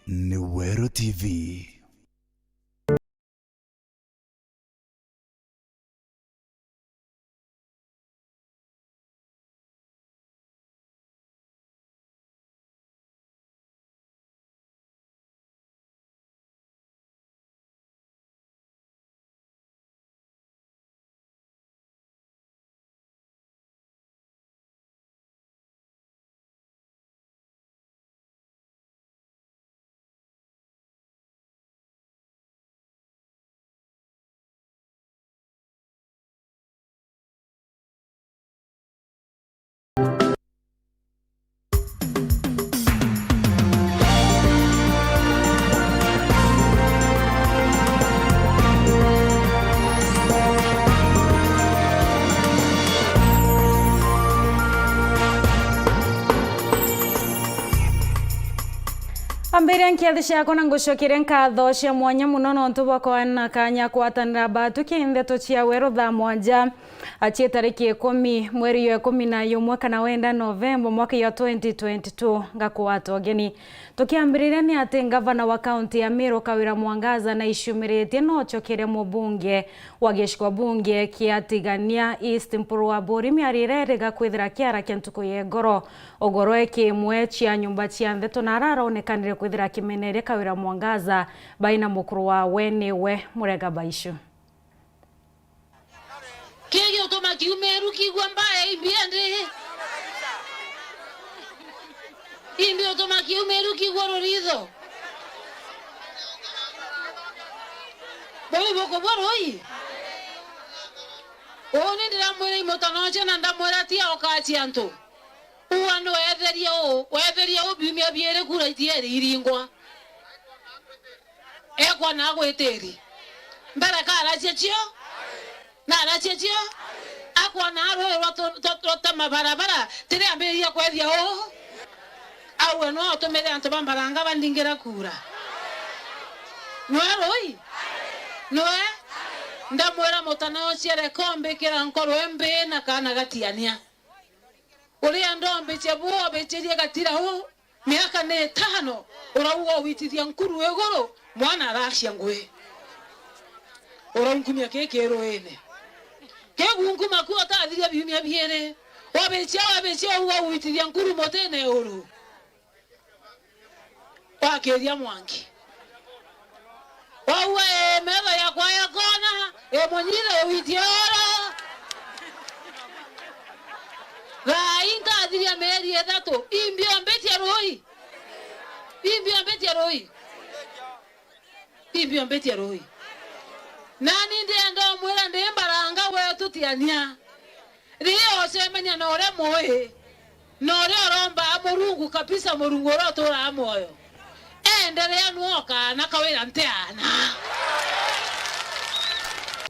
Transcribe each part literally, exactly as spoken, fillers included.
ni Weru T V. Ambiria nkiathi ciakwa na ngucokeria nkatho cia mwanya mono nontu bwa kwana kanya kwatanira batu ki ndeto cia weru thaa mwanja. Acie tariki ikumi mweri ya ikumi na yumwe kana wenda Novemba mwaka ya twenty twenty-two. Ngakwata ugeni. Tukiambiriria ni ati ngavana wa kaunti ya Meru Kawira Mwangaza naicumiritie no ocokere mubunge wa giciko bunge kia Tigania East Mpuru wa Buri miario iria iriga kwithira kiarakia ntuku ya igoro. Ugoro e kimwe cia nyumba cia ntheto na ara aronekanire kwithira akimeneria Kawira Mwangaza baina mukuru wawe niwe Murega Baishu. Kii giutuma kiumiru kiigua mbaya imbia ndi? Imbi utuma kiumiru kiigua ruritho? Buu bukubua rui? Uuni ndiramwira imutanoce na ndamwira tia ukaci antu. Ua ni weetherie uu, weetherie uu biumia biiri kura itieri iringwa. Ekwona agwitiri. Mbere ka aracia cio? Na aracia cio? Akwona rui rwa tu-, tu-, rwa ta mabarabara, tiri ambiriria kwethia uu? Aue no utumire antu ba Mbaranga bandingira kura. Nwe rui? Nwe? Ndamwira mutana uciere kombikira nkorwe mbi na kana gatiania. Uria ndombicie buu obichirie gatira uu, miaka ni itano, urauga owitithia nkuru iguru, mwana aracia ngui. Uraunkumia kii kiruine. Kigunkuma ku utathiria biumia biiri. Wabichia, wabichia uga owitithia nkuru mutine uru. Wakiria Mwangi. Waua, ee, metho yakwa yakona, ee, munyithe witie oro. Thaa ii nkathiria mieri ithatu, imbiombitie rui. Imbiombitie rui. Imbiombitie rui. Nani ndienda umwira ndi Mbaranga wetu tiania. Riria ocemania na uria mui, na uria urombaa Murungu kabisa, Murungu uria uturaa mwoyo, enderea nwoka na Kawira ntiana.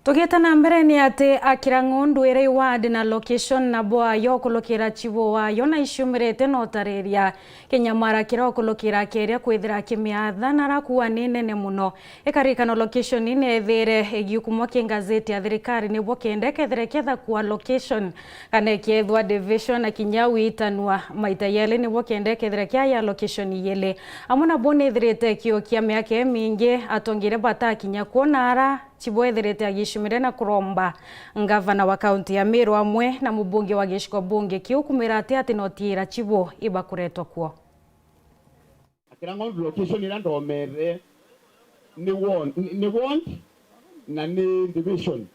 Tugiita na mbere ni ati akira ng'ondu iri ward na location na bwayo ukulukira chibu wayo na icumirite na utariria kinyamara kiria ukulukira keria kwithira kimiatha na rakua ni nene muno. Ikarikano location ni ethire igiukumwa ki ngazeti ya thirikari nibwo kenda kethire ketha kua location kana ikiethwa division na kinya witanwa maita yeli nibwo kenda kethire kia ya location yeli. Amwe nabo nithirite kiukia miaka imingi atongire batakinya kuona ara chibo ethirite agicumire na kuromba ngavana wa kaunti ya Meru amwe na mubunge wa giciko bunge kiu kumira ati ati notiira chibo ibakuretwa kuo. Akira ng'ondu location iria ndomere ni ward, ni, ni ward na ni division.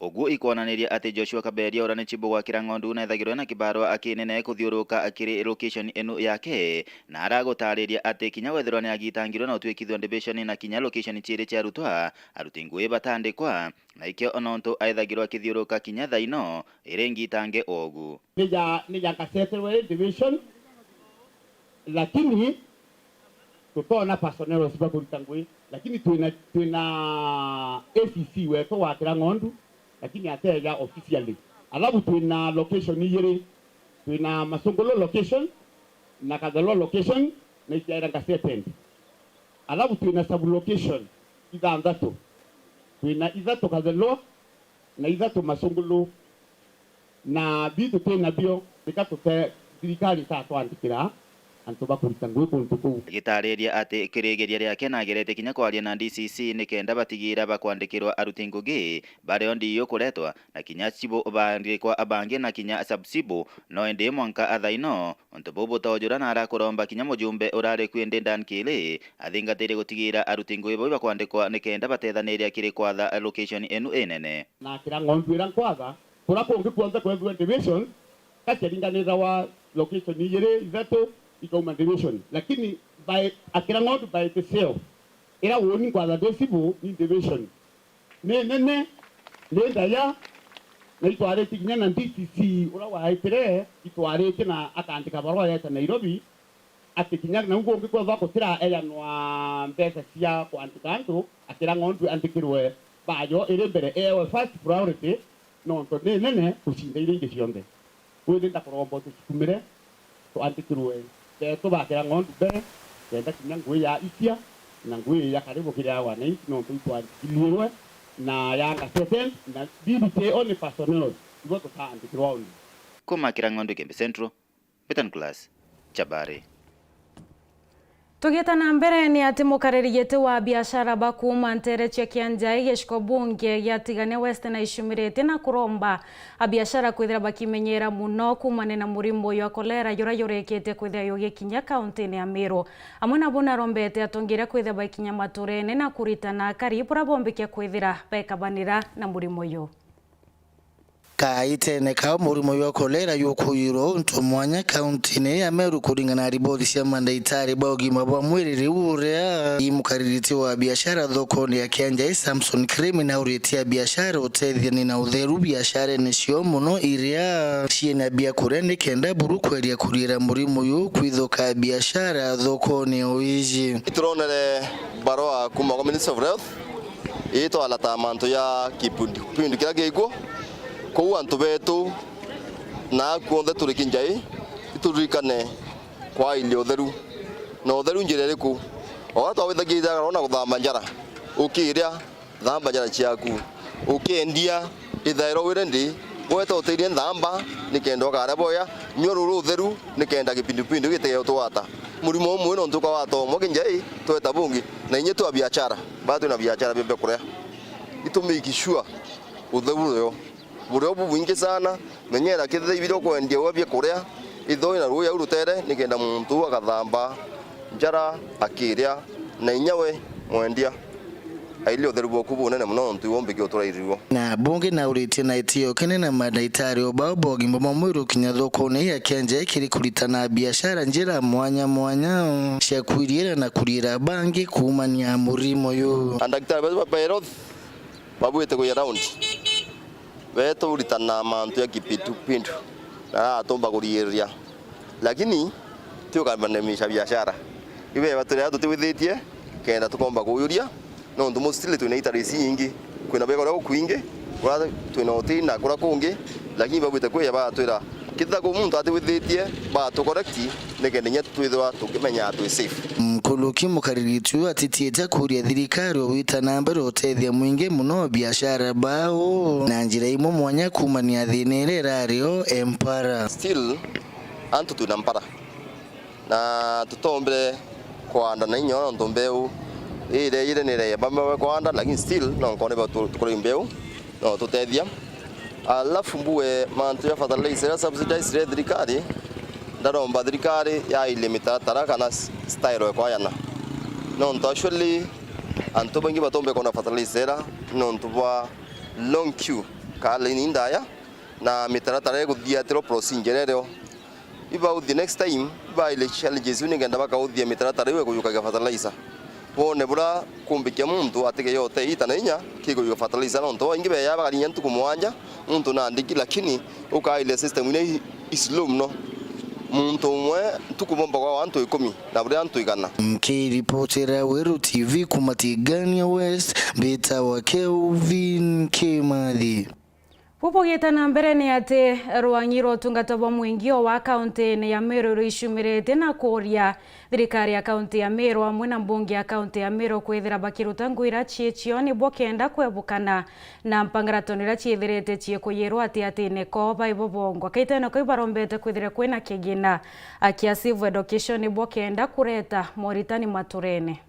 Uguo ikwonaniria ati Joshua Kaberia uria ni chibu gwa Kirang'ondu na ethagirwe na kibarua akinene kuthiuruka akiri location inu yake, na aragutariria ati kinya wethirwa ni agitangirwe na utwikithua division na kinya location ciiri cia arutwa, aruti ngui batandikwa, na ikio nontu aethagirwa akithiuruka kinya thaino iri ngitange ogu. Ni ja, ni ja Gaceterwe division, lakini tutona personnel ba kurita ngui, lakini twina, twina A C C wetu wa Kirang'ondu, lakini ateja officially. Alafu twina location igiri, twina Masungulu location na Kathelwa location na itiaira Gaceterwe. Alafu twina sub location ithanthatu, twina ithatu Kathelwa na ithatu Masungulu, na biu tuti nabio, nika tute thirikari itatwandikira, antu bakurita ngui kuntu kuu. Agitaariria ati kirigiria riake nagerete kinya kwaria na D C C nikenda batigira bakwandikirwa aruti ngugi bario ndiu kuretwa, na kinya cibu bandikwa bangi na kinya sub cibu, no indi mwanka athaino untu buu butojura na arakuromba kinya mujumbe urari ku indi Dan Kili athingatire gutigira aruti ngugi bau bakwandikwa nikenda batethaniria kiri kwatha location inu inene. Na akira ng'ondu iria nkwatha, kuria kungi kwonthe kwethirwe division, ka ciaringanirwa location ijiri, ithatu, ikauma division. Lakini by, akira ng'ondu by itself, iria uuni nkwatha ndi cibu ni division. Ni nene, ni ndaya, na itwaritie kinya na D C C uria waitire, itwaritie na akandika barua yeta Nairobi, ati kinya nau kungi kwethwa gutiraejanwa mbeca cia kwandika antu, akira ng'ondu andikirwe bayo iri mbere, ewe first priority, nontu ni nene gucinda iria ingi cionthe. Kwiri ndakuromba utusukumire, twandikirwe betu bakira ng'ondu mbere, kenda kinya ngui ya icia na ngui ya karibu kiri ya wananchi, nontu itwandikirwe na Yanga Sessions na D D K only personnel, ibo tutaandikirwa only. Kumakira ng'ondu Igembe Central, Betan Class, Chabari. Tugiita na mbere, ni ati mukariri giti wa biashara ba kuuma nteere cia Kianjai, giciko bunge gia Tigania West, na icumiritie na kuromba abiashara kwithira bakimenyera muno kuumania na murimo uyu wa kolera, jura jurikite kwithira jugikinya kauntine ya Meru. Amwe nabo narombete atongeria kwithira baikinya maturene na kuritana akari bura bombike kwithira bekabanira na murimo uyu. Kaitene kau murimo jwa kolera jukuirwa untu mwanya kauntine ya Meru, kuringana na riboti cia mandaitari ba ugima bwa mwiri. Riu uria imukaririti wa biashara thokone ya Kianjai, Samson Kirimi, nauritie abiashara utethithanie na utheru biasharene ciao, muno iria ciina biakuria, nikenda buru kweria kuriira murimo uyu kwithuka biashara thokone o iji. Ituronere barua kuma kwa Ministry of Health, ii twalata mantu ja kipindupindu kiria gikuo kuu antu betu na aku onthe turi Kianjai, ituririkane kwailia utheru. Na utheru njira iriku? O uria twawithagia ithagara na kuthamba njara, ukiria, thamba njara ciaku, ukiendia, ithaira wire ndi, wete utirie nthamba nikenda ukaria bwega, nyua ruru utheru nikenda kipindupindu gitige utugwata. Murimo umwe nontu ukawata umwe Kianjai tweta bungi, na inya twa biashara, baa twina biashara bia biakuria, itu make sure utheru burio, burio bubwingi sana. Menyera kethira ibiria ukwendia gwa biakuria, ithoi na ruuya uu rutere, nikenda muntu uu agathamba njara akiria, na inya we mwendia airie utheru bwaku bunene mono, nontu iwe umbiki uturairwe. Na bungi nauritie na itio kinene mandaitari o bao ba ugima bwa mwiri kinya thokone ya Kianjai kiri kuritana biashara njira mwanya mwanya cia kwiriira na kuriira bangi kuumania murimo uyu. Andaktari betu ba health babwite kuja raundi, beturitana mantu ja kipindupindu na atumba kuriiria, lakini ti ukamanamisha biashara. Ibeba turi aa tutiwithitie kenda tukomba kuujuria, nontu mostly twina itari ici nyingi, kwina bega uria gukwingi, kuria twina uti na kuria kungi, lakini babwite kwija batwira, kethira ku muntu atiwithitie, batu correct, nikenda inya twithirwa tukimenya twi safe. Nkuruki mukaririti uyu atitiite kuria thirikari o gwita na mbere utethia mwingi mono biashara bao na njira imwe mwanya kuumania thina iria irari o mpara. Still, antu twina mpara na tutombire kwanda na inya nontu mbeu iria iri ni iria bamwe bakwanda, lakini still no nkone ba tu-, tukuri mbeu no tutethia. Alafu mbue mantu ja fertilizer iria subsidized ri thirikari, ndaromba thirikari yailie mitaratara kana s-, style ekwayana. Nontu actually antu baingi batombe kwona fertilizer iria nontu bwa long queue ka line indaya, na mitaratara iguthiatirwa procedure irio. Ibauthie next time, ibaile challenges iu nikenda bakauthia mitaratara iu ikujukagia fertilizer. Bone bura kumbikia muntu atike yote ita na inya kikujuka fertilizer, nontu baingi beya bakarinya ntuku mwanja muntu nandiki, lakini ukaile system ina i, i slow mono. Muntu umwe ntuku bomba kwa antu ikumi na buria antu igana. Nkiripotera Weru T V kuma Tigania West, mbitawa Kelvin Kimathi. Bubugite na mbere ni ati rwang'i rwa utungata bwa mwingi o wa kaunti-ini ya Meru rwicumiritie na kuuria thirikari ya kaunti ya Meru amwe na mbunge ya kaunti ya Meru kwithira bakiruta ngugi iria cii cio nibwo kenda kwebukana na mpangaratoni iria ciithirite ciikuyirwa atiatine ko baibo bongwa. Kaitene kau ibarombete kwithira kwina kigina kia civil education nibwo kenda kureta moritani maturene.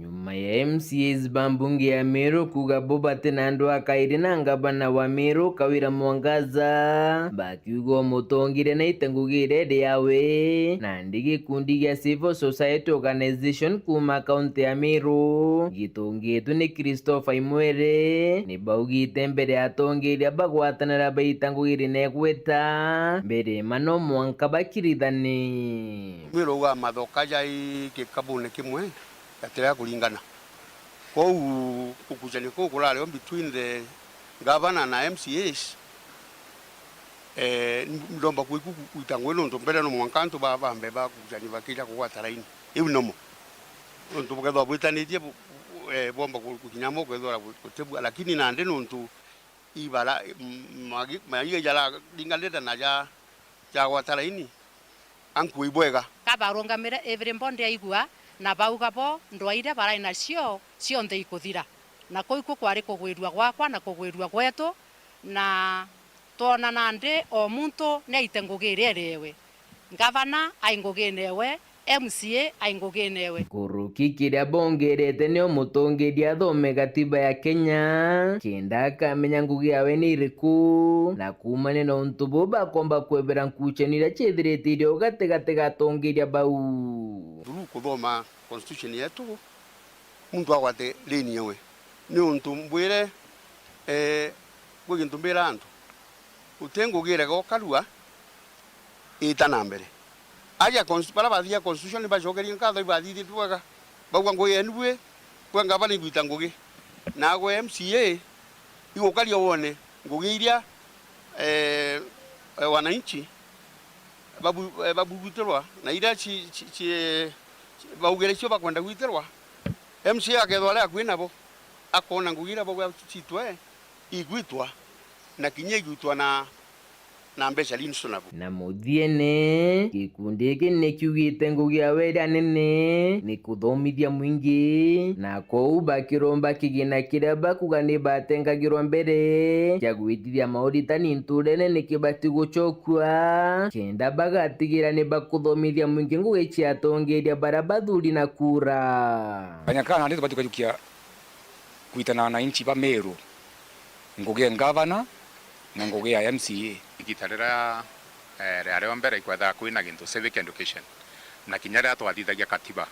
Nyuma ya M C As ba mbunge ya Meru kuuga bo bati na andu a kairi na ngavana wa Meru Kawira Mwangaza, bakiuga umutongeria naite ngugi iria iri yawe, nandi gikundi gia Civil Society Organization kuuma kaunti ya Meru gitungitwe ni Christopher Imwere, ni baugite mbere ya atongeria bagwatanira baita ngugi iri na igweta mbere ma no mwanka bakirithane. Meru uga mathoka jai gikabune kimwe. Gatiria kuringana. Kwou gukucania kuu kurari o between the governor na M C As, eh, ndomba kwiku gwita ngugi nontu mbere no mwanka antu ba, bambe bakucania bakija kugwata raini. Iu nomo. Nontu bukethirwa bwitanitie bu-, bu-, eh, bwomba ku-, gukinya mo ukethirwa bu-, gutibua, lakini nandi nontu ibara, m-, magi-, maiga jararinganite na ja, jagwata raini, ankuo ibwega. Kabarungamire everybody aigua, na bauga bo ndwaa iria barai nacio cionthe ikuthira. Na kuu iku kwari kugwirua gwakwa na kugwirua gwetu, na twona nandi o muntu ni aite ngugi iria iri ewe. Ngavana ai ngugine ewe, M C A ai ngugine ewe. Nkuruki kiria bongerete ni umutongeria athome gatiba ya Kenya, kenda akamenya ngugi yawe ni iriku, na kuumania na untu buu bakomba kwebera nkucanio iria ciithirite iri o gatigati ga atongeria bau. Through kuthoma constitution yetu, muntu agwate lane yawe. Niuntu mbwire, eh, gwi gintu mbira antu, uti ngugi irega ukarua, ita na mbere. Aja cons-, baria bathiria constitution ni bacokerie nkatho ibathithitue bwega. Bauga ngugi yenu bwi, bwe ngavana igwita ngugi. Nagwe M C A, igukaria wone ngugi iria, eh, eh, wananchi babu-, eh, babugwiterwa na iria ci-, ci-, ci-, baugire cio bakwenda gwitirwa, M C A akethwa aria akui nabo, akona ngugi iria bauga citwe igwitwa, na kinya igwitwa na, na mbeca reasonable. Na muthiene, gikundi giki ni kiugite ngugi yawe iria nene ni kuthomithia mwingi, na kwou bakiromba kigina kiria bakuga ni batengagirwa mbere kia gwitithia mauritani nturene ni kibati gucokua, kenda bagatigira ni bakuthomithia mwingi ngugi cia atongeria baria bathuri na kura. Kanya kana nandi tubati kujukia kwitana na wananchi ba Meru, ngugi ya ngavana na ngugi ya M C A. Igita riria, eh, riari o mbere ikwethaga kwina gintu civic education, na kinya riria twathithagia katiba,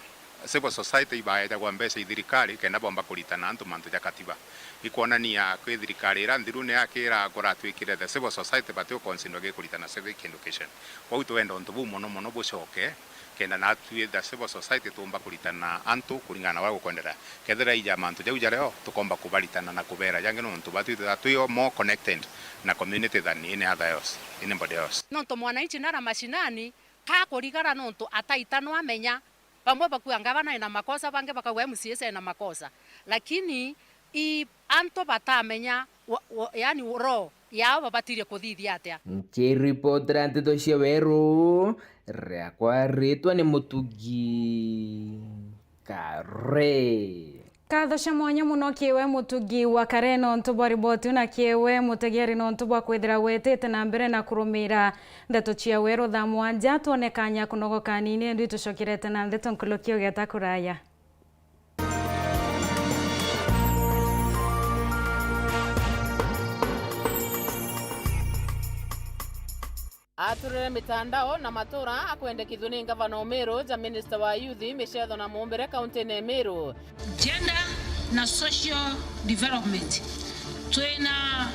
civil society ibaejagwa mbeca i thirikari kenda bomba kuritana antu mantu ja katiba. Ikwonania kwi thirikari iria nthiru ni yakira kuratwikire the civil society bati uconsider gikuritana civic education. Kwou twenda untu buu mono mono bucoke, kenda natwi the civil society tuumba kuritana antu kuringana na uria gukwendera. Kethira ija mantu jau jario, tukomba kubaritana na kubera jangi, nontu batwithaga twi o more connected na community than any other else, anybody else. Nontu mwananchi nara mashinani, kakurigara nontu ataitanwa amenya. Bamwe bakuga ngavana ena makosa, bangi bakauga M C As ena makosa. Lakini i antu batamenya wa, wa, yani roho yao babatirie kuthithia atia. Nkiripotera nteto cia Weru, riakwa ritwa ni Mutugi Kare. Nkatho cia mwanya mono kiwe Mutugi wa Kare nontu bwa riboti na kiwe mutegeri nontu bwa kwithira wetite na mbere na kurumira nteto cia Weru thaa mwanja. Twone kanya kunogoka anini, indi tucokerete na nteto nkuluki ugeta kuraya. Aturire mitandao na matura akwendekithua ni ngavana o Meru ja minister wa youth, micetho na mumbire kauntine ya Meru. Gender na social development. Twina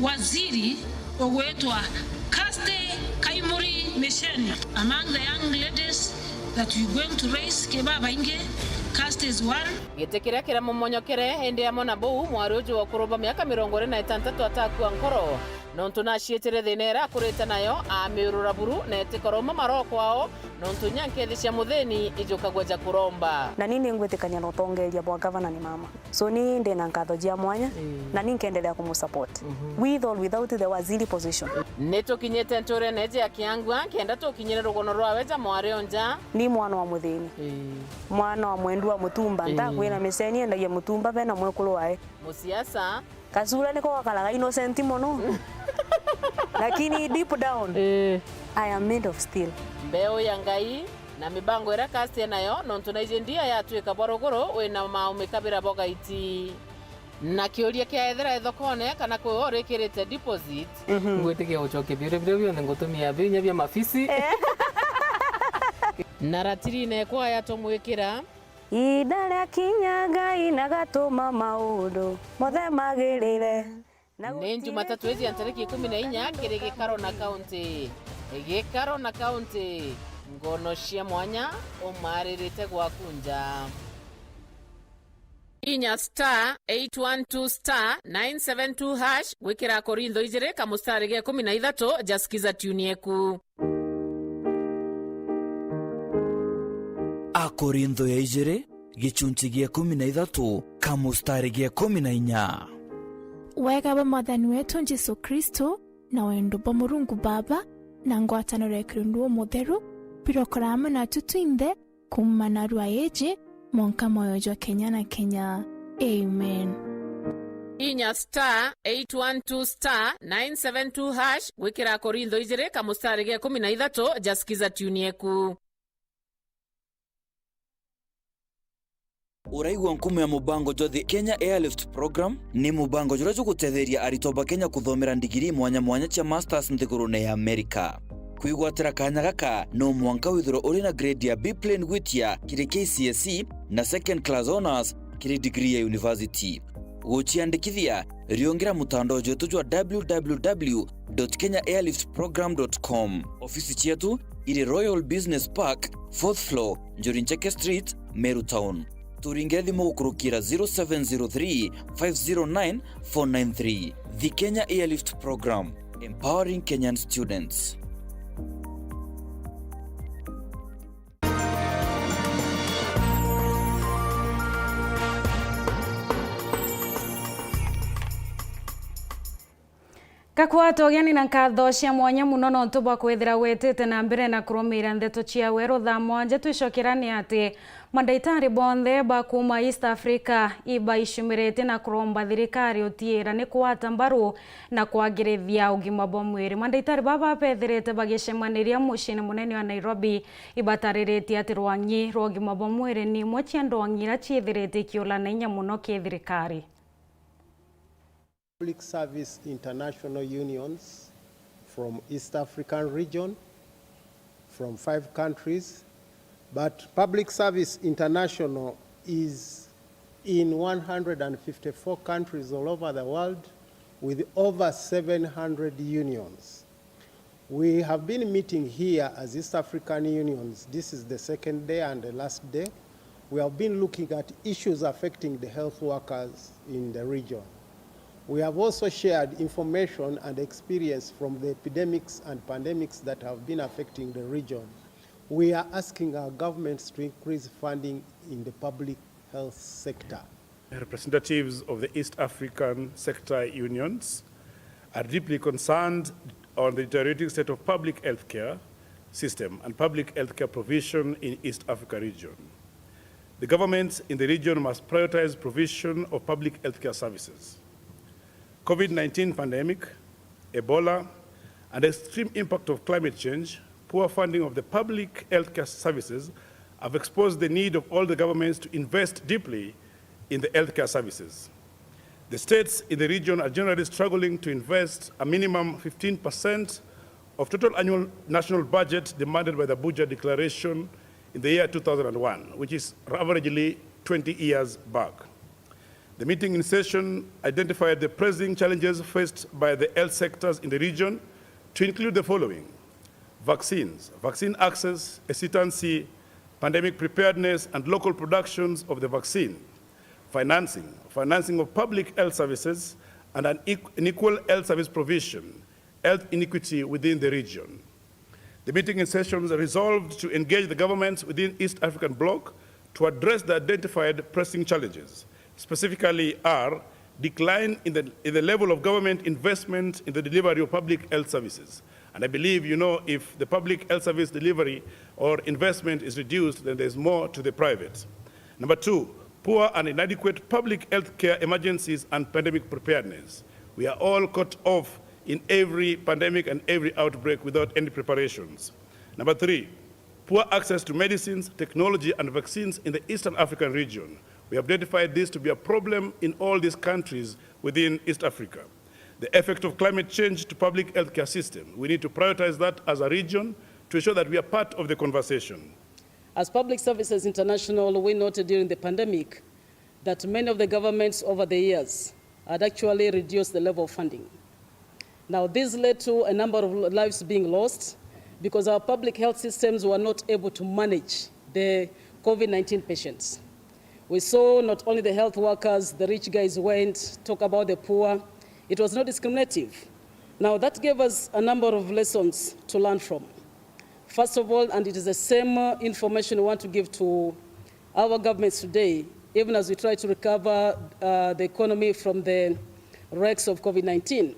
waziri ugwitwa Kirsty Kaimuri Micheni. Among the young ladies that we going to raise, ki babaingi, Kirsty is one. Giti kiria kiramomonyokere, indi amwe na buu, mwari uju wa ukuru bwa miaka mirongo iri na itantatu atakua nkoro. Nontu naciitire thiina iria akurite nayo, amiurura buru na itikoroma maro kwao, nontu inya nkethi cia muthini ijukagua ja kuromba. Na ni ningwitikania na utongeeria bwa gavana ni mama. So ni ndina nkatho jia mwanya, na ni nkendelea kumusupport. With or without the waziri position. Ni tukinyite nturene iji ya Kiangua, nkenda tukinyire rugono rwawe ja mwari o nja. Ni mwana wa muthini. Mwana wa mwendu wa mutumba. Ntakwina miceni endagia mutumba bena mwekuru wae. Musiasa. Kasura niko gakaraga innocent mono. Lakini deep down, I am made of steel. Mbeu ya Ngai na mibango iria Kastie nayo, nontu naiji ndia yatwika bwa ruguru, wina mau mikabira bogaiti. Na kiuria kia ethira ithokone kana kwi urikirite deposit. Ngwitikia gucokia biuria biria bionthe ngutumia biu inya bia mabisi. Na ratirine kwaya tumwikira. Ihinda ria kinya Ngai na gatuma maundu mothe magirire. Na ni Jumatatu iji ya ntariki ikumi na inya kiri Gikaro na County. Gikaro na County, ngono cia mwanya umaririte gwaku nja. Inya star eight one two star nine seven two hash gwikira Korintho ijiri kamustari ga ikumi na ithatu ja Skiza Tune Yeku. Akorintho ya ijiri, gichunchi gia ikumi na ithatu, kamustari ga ikumi na inya. Wega bwa Mwathani wetu Jesu Kristo, na wendo bwa Murungu Baba, na ngwataniro ya Kirundu Umutheru, birokora amwe natu twinthe, kuuma narua iji, mwanka mwoyo jwa kenya na kenya. Amen. Inya star eight one two star nine seven two hash gwikira Korintho ijiri kamustari ga ikumi na ithatu ja Skiza Tune Yeku. Uraigua nkumo ya mubango jwa The Kenya Airlift Program? Ni mubango juria jugutetheria aritwa ba Kenya kuthomera ndigiri mwanya mwanya cia masters nthigurune ya Amerika. Kwigwatira kanya gaka, no mwanka withirwe uri na grade ya B plain gwitia kiri K C S E na second class honours kiri degree ya university. Guciandikithia, riungira mutandao jwetu jwa w w w dot kenya airlift program dot com. Ofisi cietu iri Royal Business Park, fourth floor, Njuri Ncheke Street, Meru Town. Turingire thimu gukurukira zero seven zero three, five zero nine, four nine three. The Kenya Airlift Program, empowering Kenyan students. Gakwata ugeni na nkatho cia mwanya muno nontu bwa kwithira wetite na mbere na kurumiira ndeto cia weru thaa mwanja. Twicokera ni ati mandaitari bonthe ba kuuma East Africa ibaicumiritie na kuromba thirikari utiira ni kwata mbaru na kwagirithia ugima bwa mwiri. Mandaitari baba bethirite bagicemaniria muciini munene wa Nairobi, ibatariritie ati rwang'i rwa ugima bwa mwiri ni imwe cia ndwang'i iria ciithirite ikiula na inya muno ki thirikari. Public service international unions from East African region, from five countries, but Public Service International is in one hundred and fifty-four countries all over the world with over seven hundred unions. We have been meeting here as East African Unions. This is the second day and the last day. We have been looking at issues affecting the health workers in the region. We have also shared information and experience from the epidemics and pandemics that have been affecting the region. We are asking our governments to increase funding in the public health sector. Representatives of the East African sector unions are deeply concerned on the deteriorating state of public healthcare system and public healthcare provision in East Africa region. The governments in the region must prioritize provision of public healthcare services. COVID nineteen pandemic, Ebola, and extreme impact of climate change, poor funding of the public healthcare services have exposed the need of all the governments to invest deeply in the healthcare services. The states in the region are generally struggling to invest a minimum fifteen percent of total annual national budget demanded by the Abuja Declaration in the year two thousand and one, which is averagely twenty years back. The meeting in session identified the pressing challenges faced by the health sectors in the region, to include the following: vaccines, vaccine access, hesitancy, pandemic preparedness, and local productions of the vaccine, financing, financing of public health services, and an equ-, unequal health service provision, health inequity within the region. The meeting in sessions resolved to engage the governments within East African Bloc to address the identified pressing challenges, specifically are decline in the, in the level of government investment in the delivery of public health services. And I believe, you know, if the public health service delivery or investment is reduced, then there's more to the private. Number two, poor and inadequate public health care emergencies and pandemic preparedness. We are all caught off in every pandemic and every outbreak without any preparations. Number three, poor access to medicines, technology, and vaccines in the Eastern African region. We have identified this to be a problem in all these countries within East Africa. The effect of climate change to public healthcare system. We need to prioritize that as a region to ensure that we are part of the conversation. As Public Services International, we noted during the pandemic that many of the governments over the years had actually reduced the level of funding. Now, this led to a number of lives being lost because our public health systems were not able to manage the COVID nineteen patients. We saw not only the health workers, the rich guys went, talk about the poor. It was not discriminative. Now, that gave us a number of lessons to learn from. First of all, and it is the same, uh, information we want to give to our governments today, even as we try to recover, uh, the economy from the wrecks of COVID nineteen,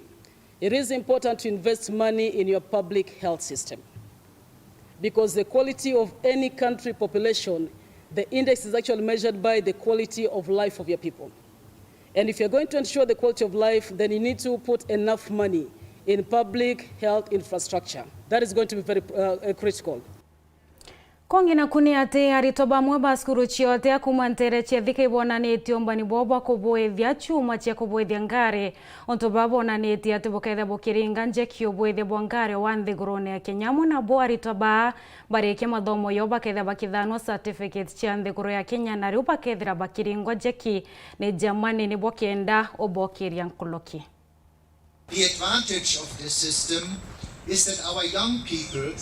it is important to invest money in your public health system. Because the quality of any country population, the index is actually measured by the quality of life of your people. And if you're going to ensure the quality of life, then you need to put enough money in public health infrastructure. That is going to be very, uh, uh, critical. Kongi naku ni ati aritwa bamwe ba cukuru cia Otea kuuma nteere cia Thika ibonanitie umbani bwao bwa kubuithia chuma cia kubuithia ngari. Untu baa bonanitie ati bukethia bukiringa njeki ubuithia bwa ngari wa nthigurune ya Kenya. Amwe nabo aritwa baa barikia mathomo yao bakethia bakithanwa certificate cia nthiguru ya Kenya, na riu bakethira bakiringwa njeki ni Germany nibwo kenda ubokiria nkuruki. The advantage of this system is that our young people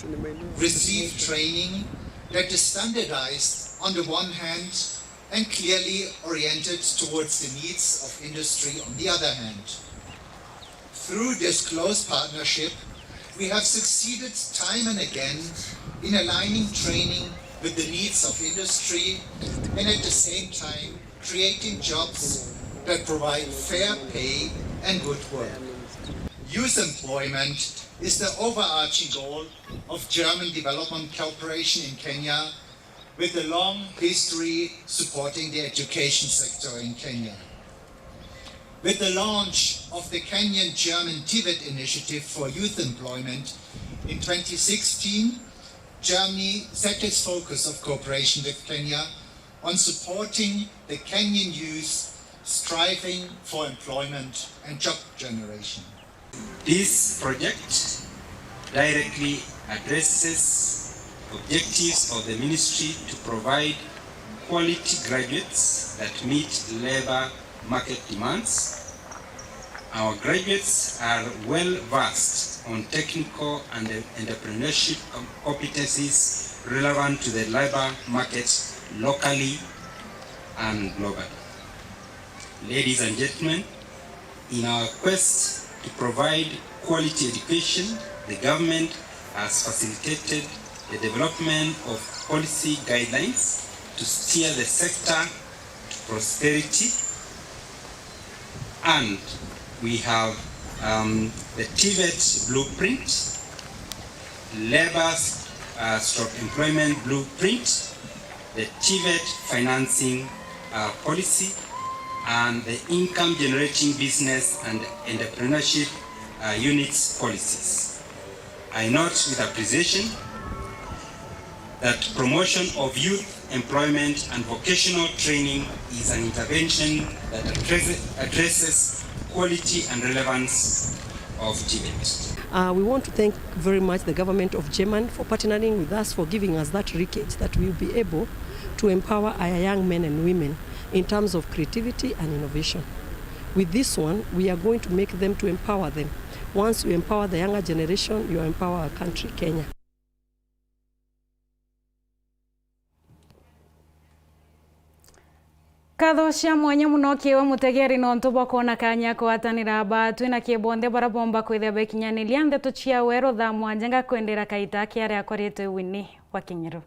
receive training that is standardized on the one hand and clearly oriented towards the needs of industry on the other hand. Through this close partnership, we have succeeded time and again in aligning training with the needs of industry and at the same time creating jobs that provide fair pay and good work. Youth employment is the overarching goal of German development cooperation in Kenya, with a long history supporting the education sector in Kenya. With the launch of the Kenyan-German TVET initiative for youth employment in twenty sixteen, Germany set its focus of cooperation with Kenya on supporting the Kenyan youth striving for employment and job generation. This project directly addresses objectives of the ministry to provide quality graduates that meet labor market demands. Our graduates are well versed on technical and entrepreneurship com-, competencies relevant to the labor market locally and globally. Ladies and gentlemen, in our quest to provide quality education, the government has facilitated the development of policy guidelines to steer the sector to prosperity, and we have, um, the TVET blueprint, labor, uh, stroke employment blueprint, the TVET financing, uh, policy, and the income generating business and entrepreneurship, uh, units policies. I note with appreciation that promotion of youth employment and vocational training is an intervention that addresses, addresses quality and relevance of TVET. Uh, we want to thank very much the government of Germany for partnering with us, for giving us that wreckage that we will be able to empower our young men and women in terms of creativity and innovation. With this one, we are going to make them, to empower them. Once you empower the younger generation, you empower our country, Kenya. Nkatho cia mwanya mono kiiwe mutegeri nontu bwa kwona kanya kugwatanira ba twina kii bonthe baria bomba kwithia bekinyaniria ndeto cia weru thaa mwanja. Ngakwendera kaita kiaria akoretwe Winnie wa Kinyiru.